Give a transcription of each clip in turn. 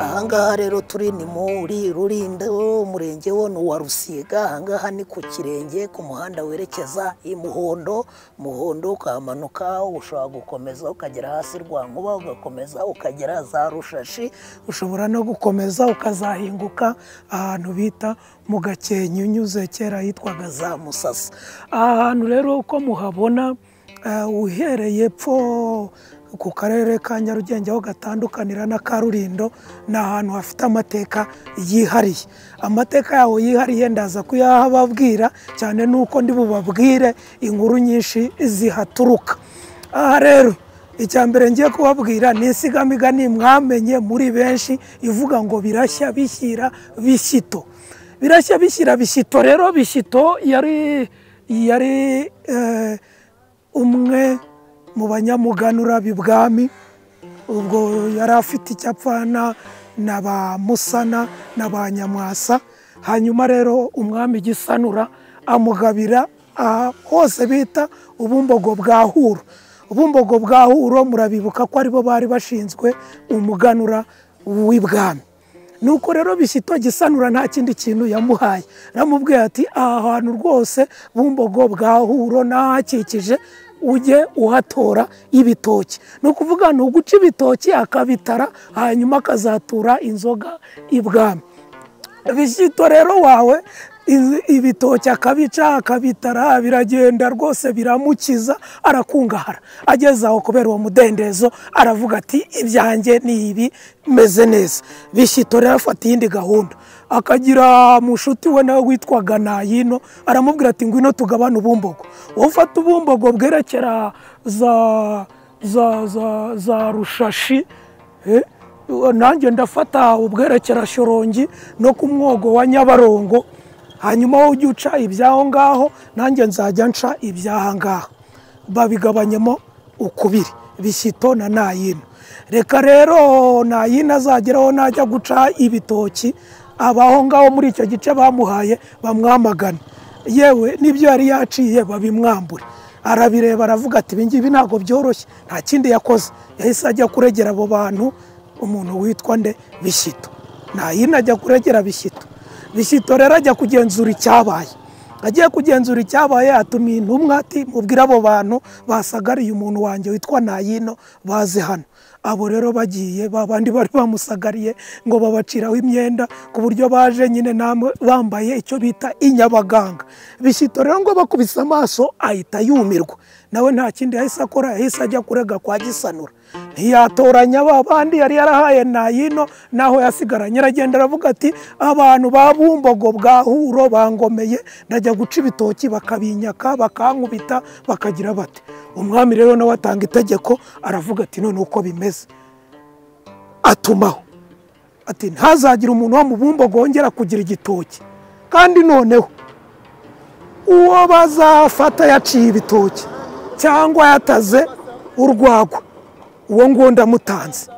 Ahangaha rero turi ni muri Rulindo, umurenge wo ni uwa Rusiga. Ahangaha ni ku Kirenge, ku muhanda werekeza i Muhondo. Muhondo ukamanuka, ushobora gukomeza ukagera hasi Rwankuba, ugakomeza ukagera za Rushashi, ushobora no gukomeza ukazahinguka ahantu bita mu Gakenke, unyuze kera hitwaga za Musasa. Aha hantu rero uko muhabona, uhereye epfo ku karere ka Nyarugenge aho gatandukanira na Karulindo, ni ahantu hafite amateka yihariye. Amateka yawo yihariye ndaza kuyahababwira cyane, nuko ndi bubabwire inkuru nyinshi zihaturuka. Aha rero icya mbere ngiye kubabwira ni insigamigani mwamenye muri benshi ivuga ngo birashya bishyira Bishyito. Birashya bishyira Bishyito rero, Bishyito yari umwe mu banyamuganura b'ibwami. Ubwo yari afite icyapfana na ba Musana na ba Nyamwasa. Hanyuma rero umwami Gisanura amugabira hose bita Ubumbogo bwa Huro. Ubumbogo bwa Huro murabibuka ko aribo bari bashinzwe umuganura w'ibwami. Nuko rero Bishyito Gisanura nta kindi kintu yamuhaye, aramubwiye ati aha hantu rwose Bumbogo bwa Huro n'ahakikije ujye uhatora ibitoki. Ni ukuvuga ni uguca ibitoki akabitara, hanyuma akazatura inzoga ibwami. Bishyito rero wawe ibitoki akabica akabitara, biragenda rwose biramukiza, arakungahara. Ageze aho kubera uwo mudendezo aravuga ati ibyanjye ni ibi, meze neza. Bishyito rero afata iyindi gahunda, akagira mushuti we nawe witwaga Nayino, aramubwira ati ngwino tugabane Ubumbogo. Wowe ufata Ubumbogo bwerekera za za za za Rushashi, nanjye ndafata ubwerekera Shyorongi no ku mwogo wa Nyabarongo, hanyuma wowe ujye uca ibyaho ngaho, nanjye nzajya nca ibyaha ngaho. Babigabanyemo ukubiri, Bishyito na Nayino. Reka rero Nayino azageraho najya guca ibitoki, abaho ngaho muri icyo gice bamuhaye bamwamagana, yewe n'ibyo yari yaciye babimwambure. Arabireba aravuga ati ibi ngibi ntabwo byoroshye. Nta kindi yakoze, yahise ajya kuregera abo bantu, umuntu witwa nde? Bishyito. Nayino ajya kuregera Bishyito. Bishyito rero ajya kugenzura icyabaye. Agiye kugenzura icyabaye atumiye intumwa ati mubwire abo bantu basagariye umuntu wanjye witwa Nayino baze hano. Abo rero bagiye, babandi bari bamusagariye ngo babaciraho imyenda, ku buryo baje nyine namwe bambaye icyo bita inyabaganga. Bishyito rero ngo bakubise amaso ahita yumirwa. Nawe nta kindi yahise akora, yahise ajya kurega kwa Gisanura. Ntiyatoranya babandi yari yarahaye Nayino naho yasigaranye, aragenda aravuga ati abantu ba Bumbogo bwa Huro bangomeye, ndajya guca ibitoki bakabinyaka, bakankubita, bakagira bate. Umwami rero nawe atanga itegeko aravuga ati none uko bimeze, atumaho ati ntazagire umuntu wo mu Bumbogo wongera kugira igitoki, kandi noneho uwo bazafata yaciye ibitoki cyangwa yataze urwagwa, uwo nguwo ndamutanze.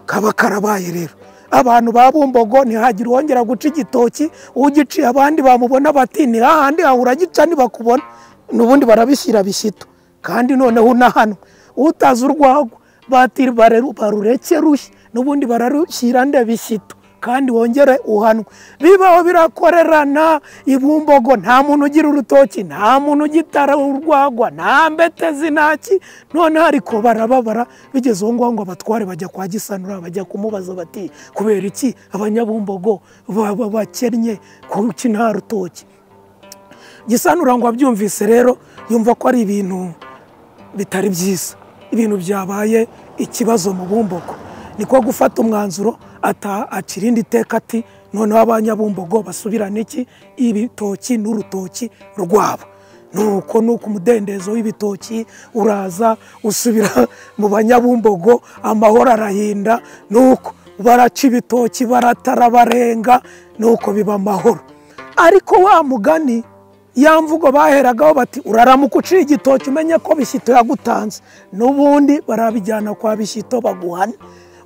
Kaba karabaye rero, abantu ba Bumbogo ntihagire uwongera guca igitoki, ugiciye abandi bamubona bati ni hahandi hahura gica ntibakubona, n'ubundi barabishyira Bishyito. Kandi noneho unahanwe, utazi urwagwa bati barureke rushye, n'ubundi bararushyira nde? Bishyito, kandi wongere uhanwe. Bibaho birakorerana Ibumbogo, nta muntu ugira urutoki, nta muntu ugitara urwagwa, nta mbetezi, ntaki. None ariko barababara bigeze aho ngaho ngo abatware bajya kwa Gisanura, bajya kumubaza bati kubera iki abanyabumbogo baba bakennye, kuki nta rutoki? Gisanura ngo abyumvise rero yumva ko ari ibintu bitari byiza, ibintu byabaye ikibazo mu Bumbogo. Niko gufata umwanzuro aca irindi teka ati noneho abanyabumbogo basubirane iki? Ibitoki n'urutoki rwabo. Nuko nuko umudendezo w'ibitoki uraza usubira mu banyabumbogo, amahoro arahinda. Nuko baraca ibitoki baratara barenga, nuko biba amahoro. Ariko wa mugani Ya mvugo baheragaho bati uraramuka uciye igitoki umenye ko Bishyito yagutanze, n'ubundi barabijyana kwa Bishyito baguhane.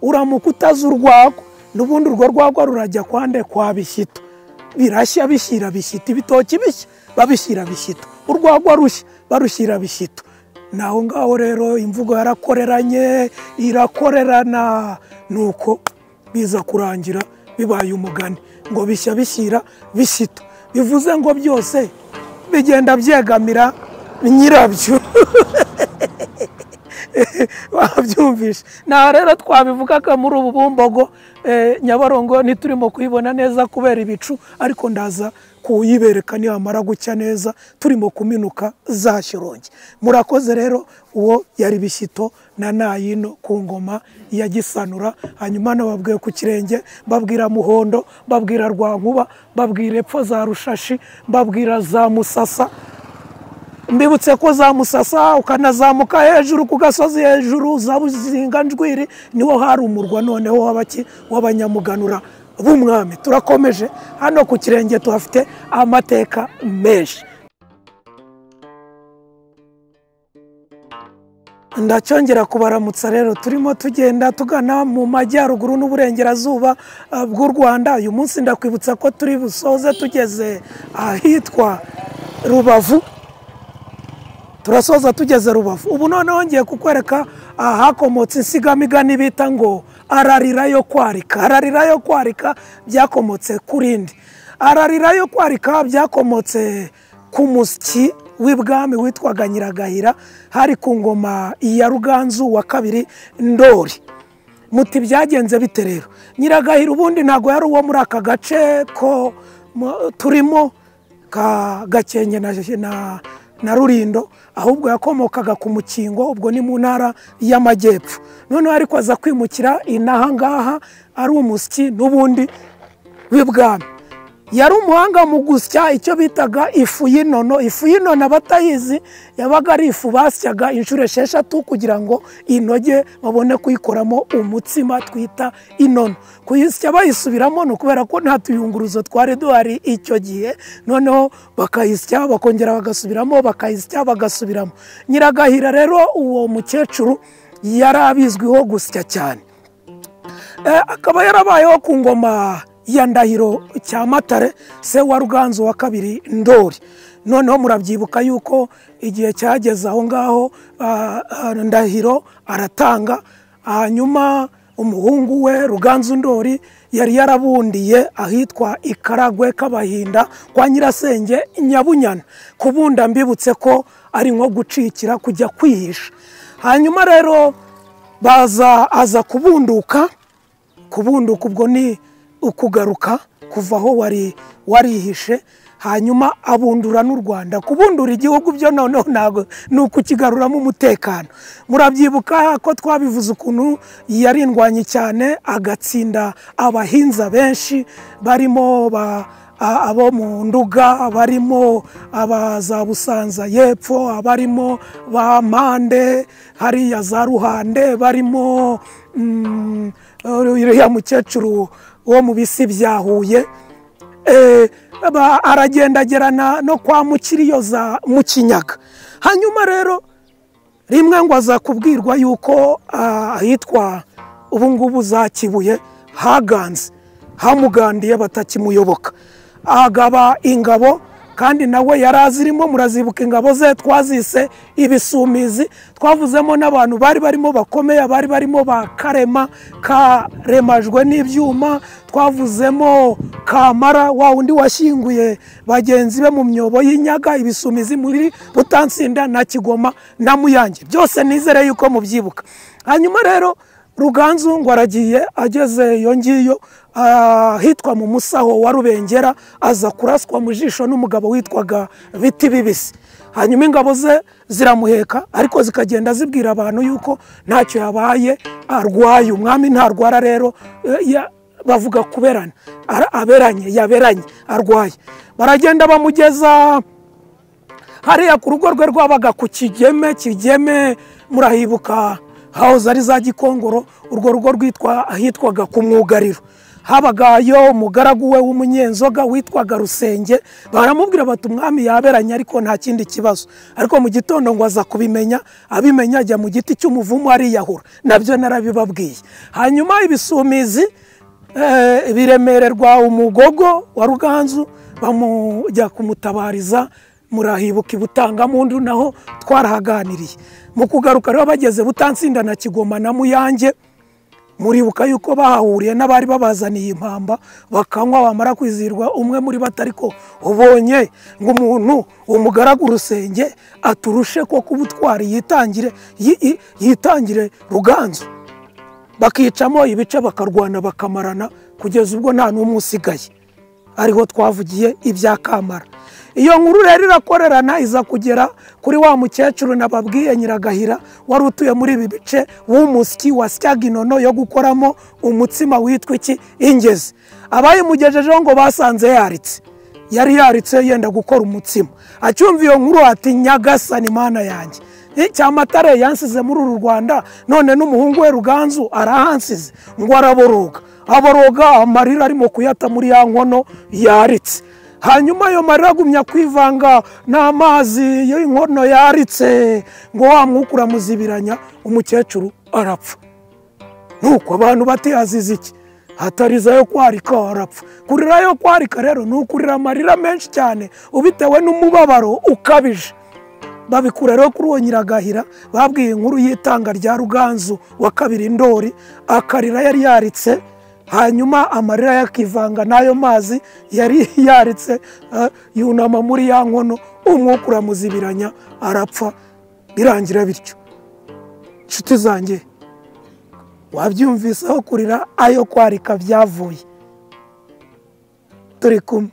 Uramuka utazi urwagwa, n'ubundi urwo rwagwa rurajya kwande kwa Bishyito. Birashya bishyira Bishyito, ibitoki bishya babishyira Bishyito, urwagwa rushya barushyira Bishyito. Naho ngaho rero imvugo yarakoreranye irakorerana, nuko biza kurangira bibaye umugani ngo bishya bishyira Bishyito, bivuze ngo byose bigenda byegamira nyirabyo. Wabyumvishe? Na rero twabivugaga muri ubu Bumbogo Nyabarongo ntiturimo kuyibona neza kubera ibicu, ariko ndaza kuyibereka nihamara gucya neza turimo kuminuka za Shyorongi. Murakoze rero, uwo yari Bishyito na Nayino ku ngoma ya Gisanura. Hanyuma nababwiye ku Kirenge, babwira Muhondo, babwira Rwankuba, babwira epfo za Rushashi, babwira za Musasa. Mbibutse ko za Musasa ukanazamuka hejuru ku gasozi hejuru za Buzinga Njwiri niho hari umurwa noneho w'abaki w'abanyamuganura b'umwami. Turakomeje hano ku Kirenge tuhafite amateka menshi. Ndacyongera kubaramutsa rero, turimo tugenda tugana mu majyaruguru n'uburengerazuba bw'u Rwanda. Uyu munsi ndakwibutsa ko turi busoze tugeze ahitwa Rubavu. Turasoza tugeze Rubavu. Ubu noneho ngiye kukwereka ahakomotse insigamigani bita ngo ararira yo kwarika. Ararira yo kwarika byakomotse kurindi. Ararira yo kwarika byakomotse ku musyi w'ibwami witwaga Nyiragahira, hari ku ngoma ya Ruganzu wa kabiri Ndori. Muti byagenze bite rero? Nyiragahira ubundi ntago yari uwo muri aka gace ko turimo ka Gakenke na Rulindo, ahubwo yakomokaga ku Mukingo, ubwo ni mu ntara y'Amajyepfo. Noneho ariko aza kwimukira inaha ngaha ari umusyi n'ubundi w'ibwami. Yari umuhanga mu gusya icyo bitaga ifu y'inono. Ifu y'inono abatayizi yabaga ari ifu basyaga inshuro 6 kugira ngo inoge babone kuyikoramo umutsima twita inono. Kuyisya bayisubiramo ni ukubera ko nta tuyunguruzo twari duhari icyo gihe, noneho bakayisya bakongera bagasubiramo, bakayisya bagasubiramo. Nyiragahira rero uwo mukecuru yari abizwiho gusya cyane, akaba yarabayeho ku ngoma ya Ndahiro Cyamatare se wa Ruganzu wa kabiri Ndori. Noneho murabyibuka yuko igihe cyageze aho ngaho Ndahiro aratanga, hanyuma umuhungu we Ruganzu Ndori yari yarabundiye ahitwa Ikaragwe k'Abahinda kwa Nyirasenge Nyabunyana. Kubunda mbibutse ko ari nko gucikira kujya kwihisha. Hanyuma rero baza aza kubunduka. Kubunduka ubwo ni ukugaruka kuva aho wari warihishe, hanyuma abundura n'u Rwanda. Kubundura igihugu byo noneho ntago ni ukukigaruramo umutekano. Murabyibuka ko twabivuze ukuntu yarindwanye cyane agatsinda abahinza benshi barimo abo mu Nduga, barimo abaza Busanza y'epfo, abarimo ba Mande hariya za Ruhande, barimo uriya mukecuru wo mu bisi bya Huye. Aragenda agerana no kwa Mukiriyo za Mukinyaga. Hanyuma rero rimwe ngo aza kubwirwa yuko ahitwa ubu ngubu za Kibuye haganze, hamugandiye batakimuyoboka. Agaba ingabo, kandi nawe yarazirimo. Murazibuka ingabo ze twazise ibisumizi, twavuzemo n'abantu bari barimo bakomeye, bari barimo ba Karema karemajwe n'ibyuma, twavuzemo Kamara wa wundi washyinguye bagenzi be mu myobo y'inyaga, ibisumizi muri Butansinda na Kigoma na Muyange. Byose nizere yuko mubyibuka. Hanyuma rero Ruganzu ngo aragiye, ageze iyo ngiyo ahitwa mu Musaho wa Rubengera, aza kuraswa mu jisho n'umugabo witwaga Biti Bibisi. Hanyuma ingabo ze ziramuheka, ariko zikagenda zibwira abantu yuko ntacyo yabaye, arwaye. Umwami ntarwara rero, bavuga kuberana, aberanye, yaberanye, arwaye. Baragenda bamugeza hariya ku rugo rwe rwabaga ku Kigeme. Kigeme murahibuka hahoze ari za Gikongoro, urwo rugo rwitwa ahitwaga ku Mwugariro. Habagayo umugaragu we w'umunyenzoga witwaga Rusenge, baramubwira bati umwami yaberanye ariko nta kindi kibazo. Ariko mu gitondo ngo aza kubimenya, abimenya ajya mu giti cy'umuvumu ariyahura, nabyo narabibabwiye. Hanyuma ibisumizi biremererwa umugogo wa Ruganzu, bamujya kumutabariza murahibuka Ibutangamundu, naho twarahaganiriye. Mu kugaruka rero bageze Butansinda na Kigoma na Muyange, muribuka yuko bahahuriye n'abari babazaniye impamba, bakanywa bamara kwizirwa, umwe muri batariko ubonye ngo umuntu umugaragu Rusenge aturushe ko kubutwari yitangire Ruganzu. Bakicamo ibice bakarwana bakamarana kugeza ubwo nta n'umwe usigaye. Ariho twavugiye ibya Kamara. Iyo nkuru rero irakorerana iza kugera kuri wa mukecuru nababwiye Nyiragahira wari utuye muri ibi bice, w'umusyi wasyaga inono yo gukoramo umutsima witwa iki ingezi. Abayimugejejeho ngo basanze yaritse, yari yaritse yenda gukora umutsima. Acyumva iyo nkuru ati Nyagasani Mana yanjye, Cyamatare yansize muri uru Rwanda, none n'umuhungu we Ruganzu arahansize. Ngo araboroga, aboroga amarira arimo kuyata muri ya nkono yaritse. Hanyuma ayo marira agumya kwivanga n'amazi y'inkono yaritse, ngo wa mwuka uramuzibiranya, umukecuru arapfa. Nuko abantu bati azize iki? Hatariza yo kwarika arapfa. Kurira yo kwarika rero ni ukurira amarira menshi cyane ubitewe n'umubabaro ukabije. Babikura rero kuri uwo Nyiragahira, babwiye inkuru y'itanga rya Ruganzu wa kabiri Ndori, akarira yari yaritse, hanyuma amarira yakivanga n'ayo mazi yari yaritse, yunama muri ya nkono, umwuka uramuzibiranya arapfa, birangira bityo. Inshuti zanjye, wabyumviseho kurira ayo kwarika byavuye. Turi kumwe.